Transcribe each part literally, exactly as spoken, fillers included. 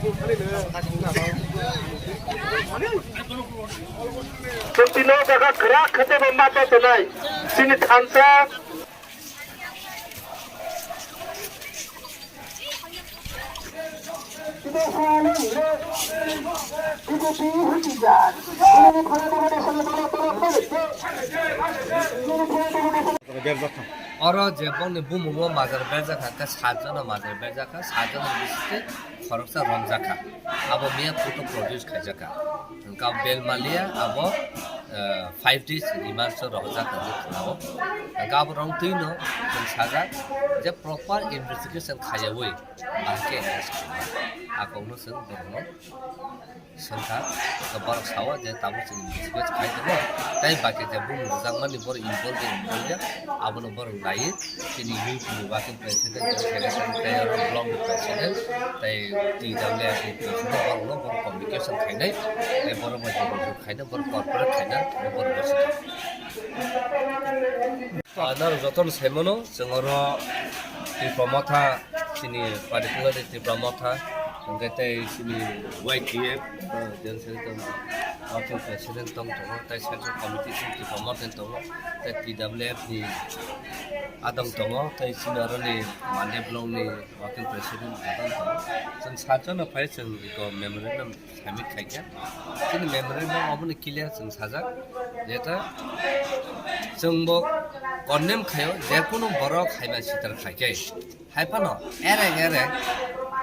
Chwng tino jaga kwrak khe tebo ma to tonai. Chini thansa. Oro je bongni bumungo majra berjak kha, khe sat jona majra berjak kha, sat jona bisingtwi khoroksa romjak kha. Abo miya photo produce khaijak kha. Hwnkha Belmalia abo, eh, five days remand-o rohorjak hinwi khwnao. Hwnkha abo rong twino chwng sajak je proper investigation khaiyaui bahai khe arrest khaima. A kokno chwng borokno swngkha, hwnkha borok sao je tabuk chwng investigate khai tongo. Tei baki je bumung rwjakmani borok involve de involve ya, abono borok naiwi. Chini youth ni working president, general secretary, tei oro block ni president, tei T W F ni president, borok no borok communication khainai, tei borok bai jogajogo khainai, borok corporate khaina, borok bwswk. Ah, naro jotono saimano, chwng oro Tipra Motha, chini particularly Tipra Motha, hwnkhe tei chini Y T F, ah, general secretary, working president tong tongo, tei central committee chini Tipra Motha tongo, tei T W F ni adang tongo, tei chini aroni Mande block ni working president adang tongo. Chwng sajono phai chwng iko memorandum submit khaikha. Chini memorandum oboni clear chwng sajak, jeta chwngbo condemn khaio, jekunu borok haima sitar khaikhe. Haiphano ereng ereng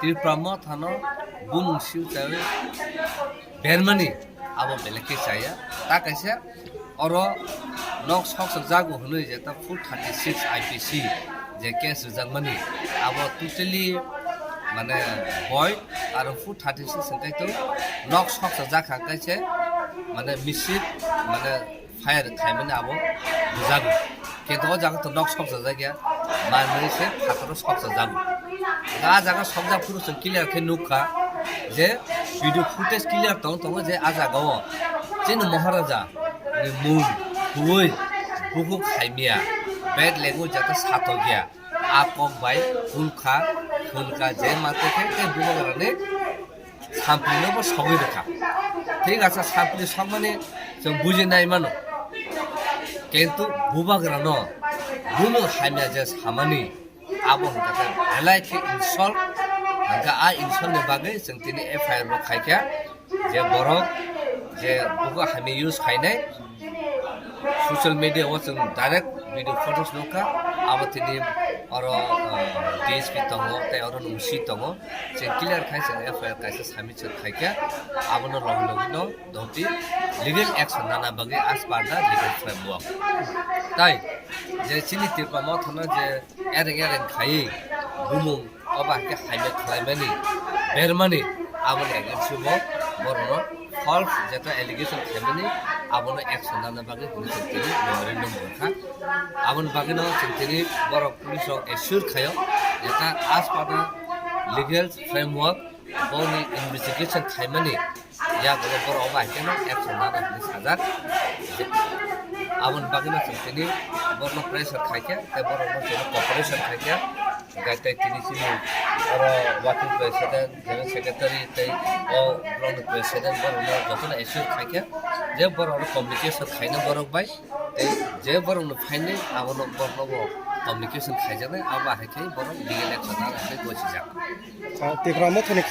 Tipra Mothano bumung siu chawi bermani abo belai khe chaya. Ta kaisa oro nok sok sok jago hwnwi je ta full thirty six I P C je case rwjakmani abo totally mane void, aro full thirty six hwnkhe to nok sok sok jak kha kaisa mane misip mane fire khaimani abo bujago. Kintu o jaga to nok sok jak ya, manwi se phataro sok jago. A jaga sok jak phuru chwng clear khe nukha je video footage clear tong tongo je a jaga o chini Maharaja ni mung huwi bukhuk khaimya, bed lengwi jata satokya, a kok bai hulkha, hulkha je mate khe tei bubagrani sampli no bo sogwi rwkha. Thik asa sampli sokmani chwng buji nai mano. Kintu bubagrano buno hamya je samani abo hwnkha khe belai khe insult, hwnkha a insult ni bagwi chwng tini F I R bo khaikha je borok je bugo hamya use khainai social media o chwng direct video photos nukha abo tini oro, ah, D S P tongo tei oro nung C tongo. Chwng clear khai chwng F I R kaisa submit chwng khaikha, abono logi logi no doti legal action nana bagwi as per the legal framework. Tai je chini Tipra Mothano je ereng ereng khaiwi bumung oba hwnkhe hamya khlaimani bermani aboni against o borokno false jeta allegation khaimani abono action nana bagwi hwnwi chwng tini memorandum rwkha. Aboni bagwino chwng tini borok police rok assure khaio jeta as per the legal framework boni investigation khaimani yagulo borok obo haikhe no action nana hinwi sajak. Aboni bagwino chwng tini borokno pressure khaikha tei borokno chwng cooperation khaikha. Hwnkhe tei tini chini oro working president, general secretary tei o block ni president borokno jotono assure khaikha je borokno communication khaina borok bai tei je borokno phainai abono borokno bo communication khaijaknai abo haikhe borok legal action nana hinwi gosijak. Ah, Tipra Mothani